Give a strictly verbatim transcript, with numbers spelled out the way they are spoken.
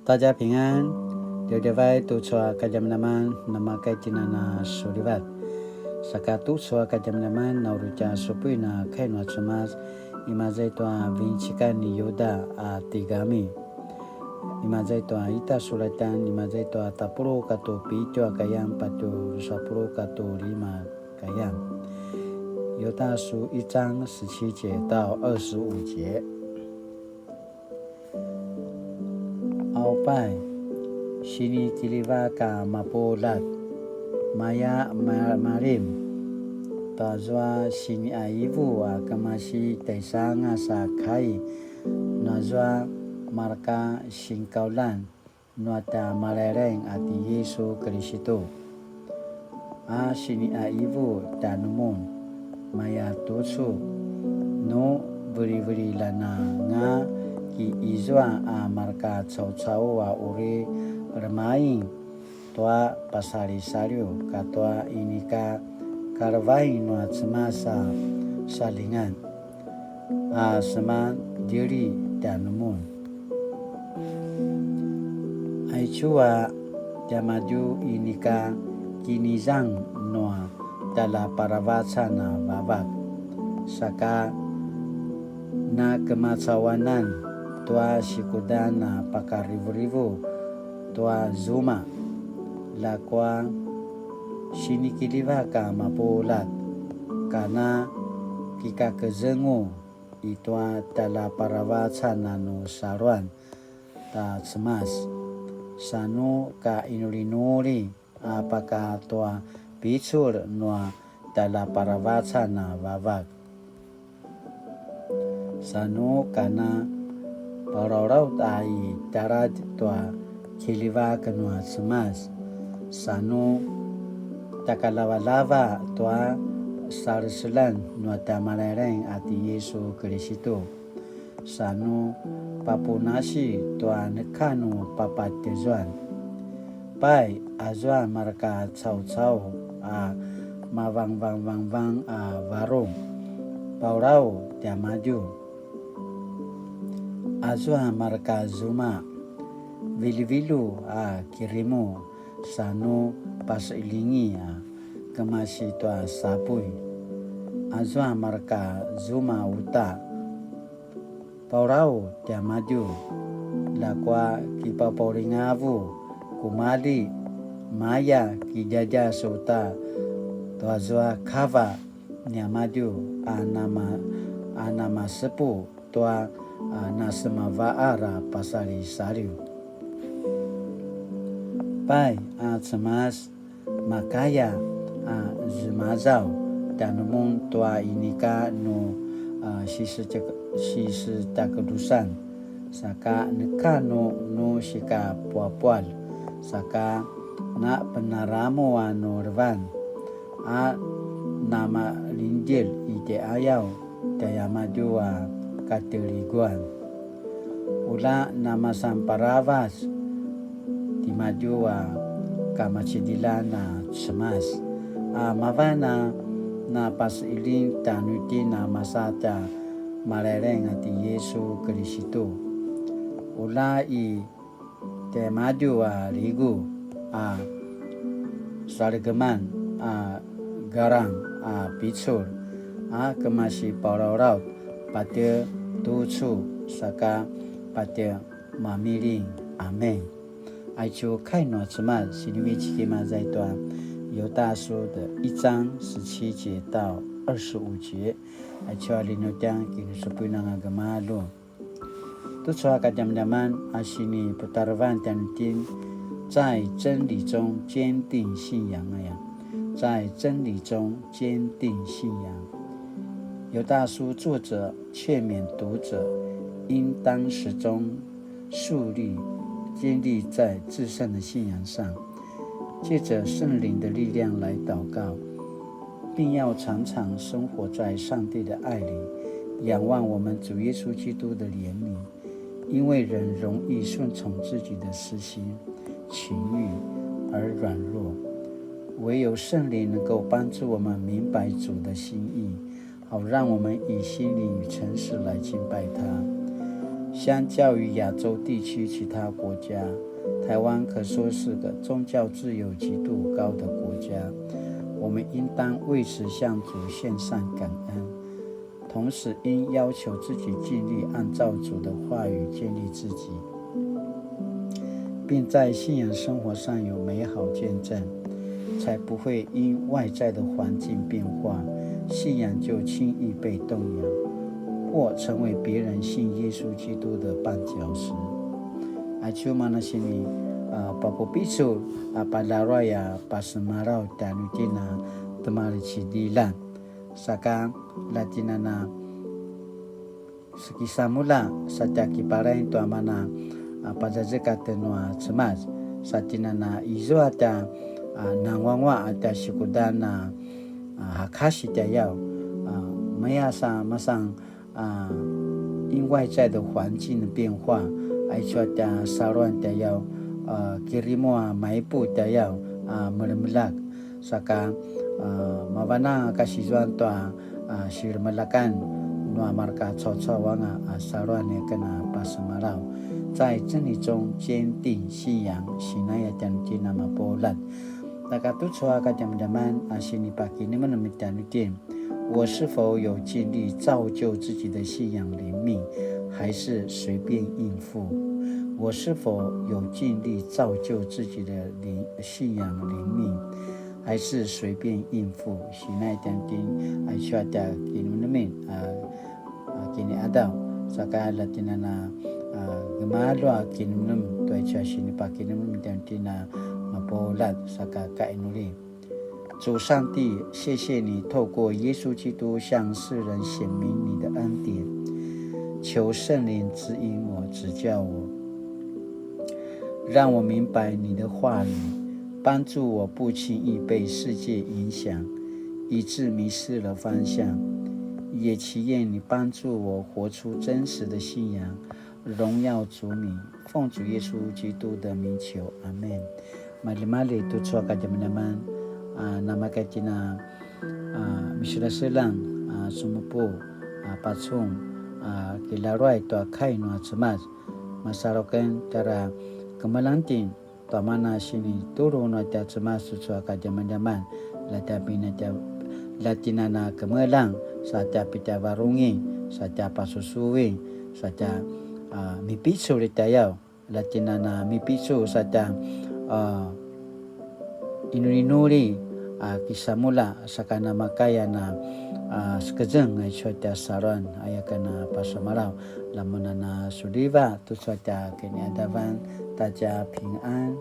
大家平安, djavadjavay tucu a kadjamadjaman, namakay tinana sulivat. Saka tucu a kadjamadjaman, na uri tja supuin a kai nua Cemas, imaza i tua vincikan ni Yuda a tigami. Imaza i tua ita sulatan, imaza i tua tapuluq katua pitju a kayan, patje drusa puluq katua lima kayan. 猶大書一章十七節到二十五節。 Au pai, sinikiljivak a mapuljat, maya ma-, malim, tazua siniqaivu a kemasi tjaisangas a kai, nazua marka sinkaulan nua tja Malailaing a ti Yisu Kilistu. A siniqaivu tjanumun, maya tucu, nu vilivililjan anga ki izua a marka caucau a uri remaing tua pasalisaliw katua inika kalevain nua Cemas a saljingan a seman djeli tjanumun. Aicu a tiamadju inika kinizang nua tjaljaparavacan a Vavak, saka nakemacawanan tua sikudan a pakarivurivu tua zuma, ljakua sinikiljivak a mapuljat, kana kikakezengu i tua tjaljaparavacan a nu saluan ta Cemas, sa nu ka inulinuli a paka tua picul nua tjaljaparavacan a Vavak, sa nu kana palalaut a i taladj tua kiljivak nua Cemas, sa nu takalavalava tua saleselan nua tja Malailaing a ti Yisu Kilistu, sa nu papunasi tua neka nu papatjezuan. Pai, azua marka caucau a mavangvangvangvang a varung, paulaw tiamadju. Azua marka zuma, viljuvilju a kirimu, sa nu paseilingi a kemasi tua sapuy. Azua marka zuma uta, paulaw tiamadju, ljakua kipapaulingavu, kumali, maya kidjadjas uta tuazua kava niamadju a nama, a namasepu tua, a, nasemavaar a pasalisaliw. Pai a Cemas, makaya a zemazaw tjanumun tua inika nu, a, sisetak-, sisetakedusan, saka neka nu, nu sikapuapual, saka napenaramu a nu levan, a namalinggil i tjaiqayaw tjaiamadju a kateliguan. Ula namasan paravac timadju a kamacidilan a Cemas, a mavan a napaseiling tjanuitjen a masa tja Malailaing a ti Yisu Kilistu. Ula i tjaimadju a ligu a salegeman a galang a picul a kemasi palalaut patje tucu saka patje mamiling. Amen. Aicu kai nua Cemas sinivecik imaza i tua 猶大書的一章十七節到二十五節. Aicu a linutjang kinusupuin anga gemalju. Tucu a kadjamadjaman a siniputarevan tjanuitjen, 在真理中堅定信仰 aya. 在真理中坚定信仰。犹大书作者劝勉读者，应当始终树立、坚立在至圣的信仰上，借着圣灵的力量来祷告，并要常常生活在上帝的爱里，仰望我们主耶稣基督的怜悯。 因为人容易顺从自己的私心、情欲而软弱，唯有圣灵能够帮助我们明白主的心意，好让我们以心灵与诚实来敬拜他。相较于亚洲地区其他国家，台湾可说是个宗教自由极度高的国家。我们应当为此向主献上感恩，同时应要求自己尽力按照主的话语建立自己，并在信仰生活上有美好见证，才不会因外在的环境变化，信仰就轻易被动摇，或成为别人信耶稣基督的绊脚石。Aicu mana sini, a, papupicul, a, palaruay a pasemalaw tjanuitjen a temalicidilan. Saka, la tjinana sekisamulja satja kipalain tua mana, a, pazazekatj nua Cemas, sa tjinana izua tja, a, nanguangua a tja sikudan a, a, hakasi tjayaw, a, maya sa masan, a, 因外在的环境的变化, aicu a tja saluan tjayaw, a, kirimu a maipu tjayaw, a, melemelak. Saka, a, mavan a kasizuan tua, a, silemelakan nua marka caucau anga a saluan nia kena pasemalaw. 在真理中坚定信仰, sinaya tjanuitjen a mapuljat. Saka tucu a kadjamadjaman a sinipakinemenem tjanuitjen, 我是否有尽力造就自己的信仰灵命，还是随便应付？我是否有尽力造就自己的灵，信仰灵命，还是随便应付？Sinaya tjanuitjen, aicu a tja kinemenemen, a, a, kiniadaw, saka la tjinana, a, gemalju a kinemenem, tua aicu a sinipakinemenem tjanuitjen a mapuljat, saka kainuli. 主上帝，谢谢你透过耶稣基督向世人显明你的恩典，求圣灵指引我、指教我，让我明白你的话语，帮助我不轻易被世界影响，以致迷失了方向。也祈愿你帮助我活出真实的信仰， 荣耀主名，奉主耶稣基督的名求，阿们。Maljimalji tucu a kadjamadjaman, a, namakaitjina, a, miselaselang, a, sumupu, a, pacun, a, kilaruay tua kai nua Cemas. Masalu aken tjara kemeljang itjen, tua mana sinitulu nua tja Cemas tucu a kadjamadjaman, la tja pinatja, la tjinana kemeljang, sa tja pitjavarungi, sa tja pasusuin, sa tja, a, mipicul i tjayaw, la tjinana mipicul sa tja, a, inulinuli, a, kisamulja, saka namakaya na, a, sekezeng aicu a tja saluan, aya ken a pasemalaw, la mun a na suliva, tucu a tja kiniadavan, ta tja pingan.